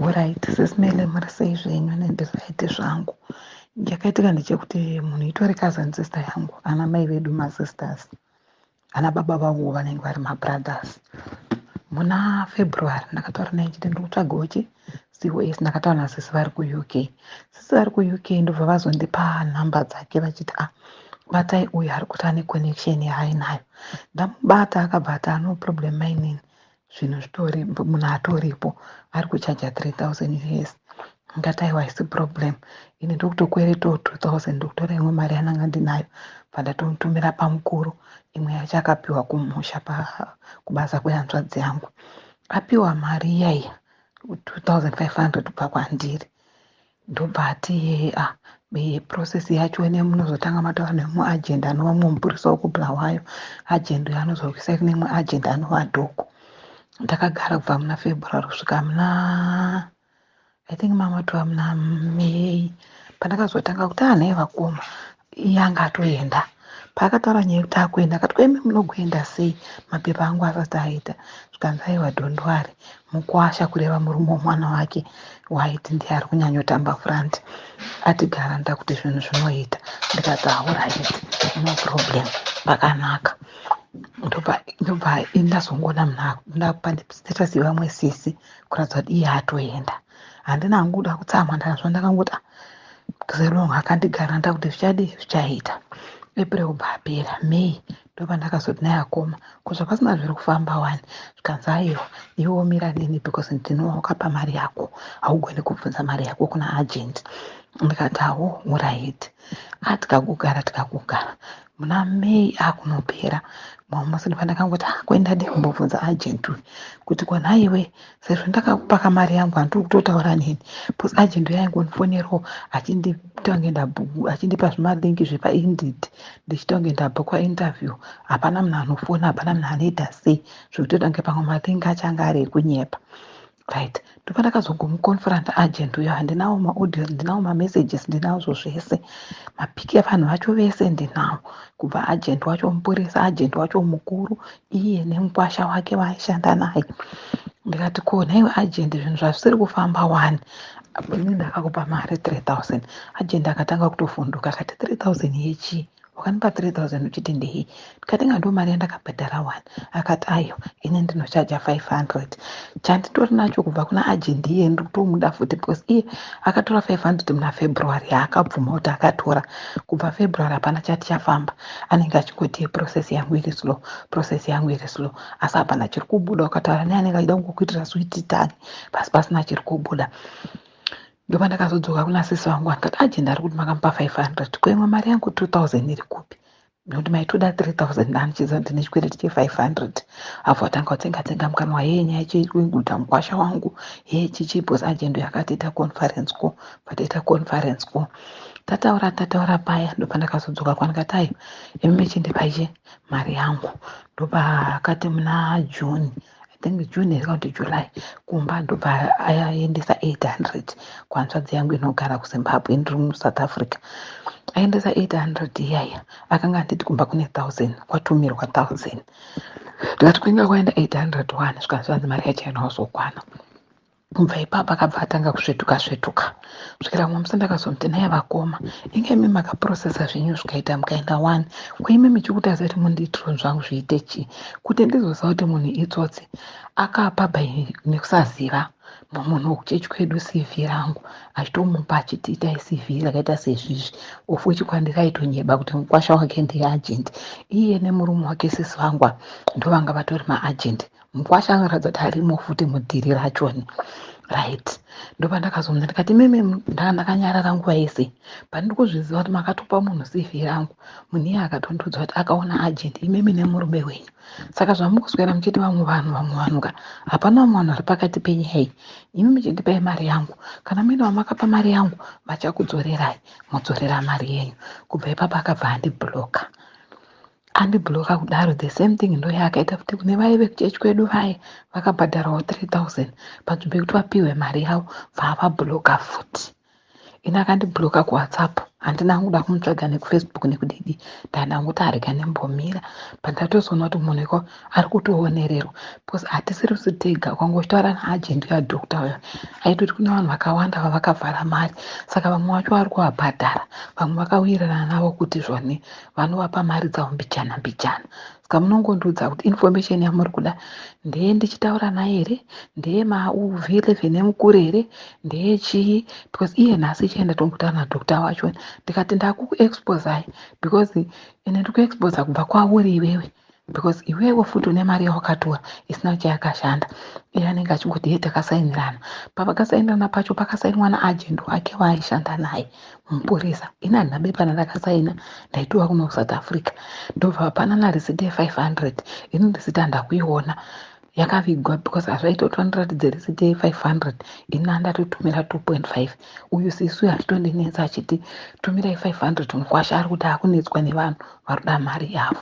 Alright, Sis Melly, muri sei zvenyu? Nendiright zvangu. Chakaitika ndechekuti munhu itori cousin sister yangu, ana mai vedu masisters, ana baba vavo vanenge vari mabrothers. Muna February ndakataura naye chiti ndiri kutsvagawo chi COS. Ndakataura nasisi vari kuUK. Sisi vari kuUK ndobva vazondipa nhamba dzake vachiti, "Ah, batai uyu, ari kuti ane connection yaainayo." Ndamubata, akabva ati, "No problem, mainini, zvinhu zvitori, munhu atoripo ari kuchaja 3000 US." Ngati, "Aiwa, haisi problem, ini ndokutokweretawo 2000, ndokutora imwe mari yananga ndinayo." Bva ndatomutumira pamukuru, imwe yacho akapiwa kumusha kubasa kwehanzvadzi yangu. Apiwa mari iyaiya 2500 kubva kwandiri, ndobva ati, "Ah, process yacho ine munozotanga mataura nemuagent anova mumwe mupurisa wekuBulawayo. Agent uyo anozokuisai kune imwe agent anova dhoko." Ndakagara kubva muna February kusvika muna, I think, mamatova muna May, pandakazotanga kuti, "Anhai vakoma, iye anga atoenda." Paakataura nyaya yekuti akuenda, akati, "Kwemi munogoenda sei mapepa angu asati aita?" Zvikanzi, "Aiwa, don't worry." Mukwasha, kureva murume womwana wake waiti ndiye ari kunyanyotamba front, atigaranda kuti zvinhu zvinoita. Ndikati, "Alright, no problem, pakanaka." Ndobva ndazongoona munhu status yevamwe sisi kuratidza kuti iye atoenda. Handina hangu kuda kutsamwa ndazvo, ndakangoti, "Ah, selong akandigaranda kuti zvichadii, zvichaita." April bva apera, May ndobva ndakazoti, "Naye akoma, ko zvapasina zviri kufamba wani?" Zvikanzi, "Aiwa, iwe mira neni because ndinowakapa mari yako, haugoni kubvunza mari yako kuna agent." Ndikati, "Awo, alright." A, tikagugara, tikagugara. Muna May akunopera musi ndakangoti, "Ah, kwendade kumbobvunza agent uyu kuti kwanhaiwe, sezvo ndakakupaka mari yangu, handiri kutotaura neni?" Because agent uyu aingondifonerawo achinditange achindipa zvimalinks zvepaIndeed, ndichitange ndabhukwa interview. Hapana munhu anofona, hapana munhu anoita sei, zvekutoita kunge pamwe malinks acho anga ari ekunyepa, right? Ndopa ndakazongomuconfronta agent uyo. Handinawo maaudios, ndinawo mamessages, ndinazvo zvese, mapiki evanhu vacho vese ndinawo, kubva agent wacho mupurisa, agent wacho mukuru, iye nemukwasha wake waaishanda naye. Ndikati, "Ko nhaiwe agent, zvinhu zvazvisiri kufamba wani? Ini ndakakupa mari 3000." Agent akatanga kutovhunduka, akati, "3000 yechii? Wakandipa 3000 uchiti ndei?" Ndikati, "Inga ndo mari yandakabhadhara wani." Akati, "Aiwa, ini ndinochaja 500. Chanditori nacho kubva kuna agent iye, ndiri kutomuda futi because iye akatora 500 muna February, yaakabvuma kuti akatora. Kubva February hapana chati chafamba. Anenge achingoti, 'Process yangu iri slow, process yangu iri slow,' asi hapana chiri kubuda. Ukataura naye anenge achida kungokuitira sweet tongue, pasi pasina chiri kubuda." Ndopa ndakazodzoka kuna sisi vangu, andikati, "Agent ari kuti makamupa 500. Ko imwe mari yangu 2000 iri kupi? Nekuti maitoda 3000, ndanichiziva ndine chikwereti che500." Abva atanga kutsenga tsenga mukanwa, "Yeye, nyaya chekuguta mukwasha wangu ye chichi," because agent yakatiita conference call. Pataita conference call, tataura tataura paya, ndopandakazodzoka kwandikati, "Aiwa, imi mechindipai che mari yangu." Ndopaakati muna June, I think June here kana kuti July, kumba, ndobva aendesa 800 kuhanzvadzi yangu inogara kuZimbabwe, ndiri muSouth Africa. Aendesa 800 iyaya, akanga anditi kumba kune 1000, kwatumirwa 1000. Ndikati, "Kuinga kwaenda 801?" Zvikanzi, "Zvanzi mari yacho haina." Kubva ipapo akabva atanga kusvetuka svetuka, kusvikira mumwe musi ndakazomuti, "Naye vakoma, inge imi makaprocessa zvenyu zvikaita, mukaenda one, kuimi michikutaza kuti mundiitiro zvangu zviite chii kuti ndizoziva kuti munhu itsotsi?" Akapa by nekusaziva munhu wekuchechi kwedu CV rangu, achitomupa achiti, "Itai CV rakaita sezvizvi," of which kwandiri aitonyeba kuti mukwasha wake ndeagent. Iye nemurume wake, sisi vangu, ndovanga vatori maagent. Mukwasha anoratidza kuti arimo futi mudhiri rachoni, right? Ndopandakazomuza ndikati, "Mimi, ndakanyarara nguva yese pandiri kuzviziva kuti makatopa munhu CV rangu. Munhu iye akatondiudza kuti akaona agent imimi nemurume wenyu. Saka zvamukuswera muchiti vamwe vanhu, vamwe vanhu ka, hapana vamwe vanhu vari pakati penyaya iyi. Imi muchindipai mari yangu. Kana muine wamakapa mari yangu, vachakudzorerai, modzorera mari yenyu." Kubva ipapo akabva andibloka. Andibloka kudaro, the same thing ndo yaakaita futi kune vaive vekuchechi kwedu vaye vakabhadharawo 3000. Panzvimbo yekuti vapiwe mari yavo, bvaavabloka futi. Ini akandibhuloka kuWhatsApp, handina kuda kumutsvaga nekuFacebook nekudidi. Ndandanguti arega nembomira, but ndatozoona kuti munhu iko ari kutoonererwa, because hatisiri tega. Ukange uchitaura naagent yadoctor uyo, aitoti kune vanhu vakawanda vavakavhara mari, saka vamwe vacho vari kuvabhadhara, vamwe vakawirirana navo kuti zvoni vanovapa mari dzavo mbijana mbijana. Saka munongondiudza kuti information yamuri kuda ndeye ndichitaura naye here, ndeye mauv11 emukuru here, ndeyechii? Because iye nhasi ichaenda tombotaura nadoctor wacho, ndikati ndakukuexposai, because ine ndikuexposa kubva kwauri iwewe, because iwewe futi une mari yawakatora isina chayakashanda. Iye anenge achingoti ye takasainirana. Pavakasainirana pacho pakasainwa naagent wake waaishanda naye mupurisa. Ini handina bepa randakasaina, ndaitova kuno kuSouth Africa. Ndobva vapanana risiti ye500. Ini risiti handakuiona, yakavigwa, because hazvaitoti vandiratidze risiti ye500. Ini andatotumira 2.5. Uyu sisu achitondinetsa achiti tumirai 500, mukwasha ari kuti akunetswa nevanhu vari kuda mari yavo.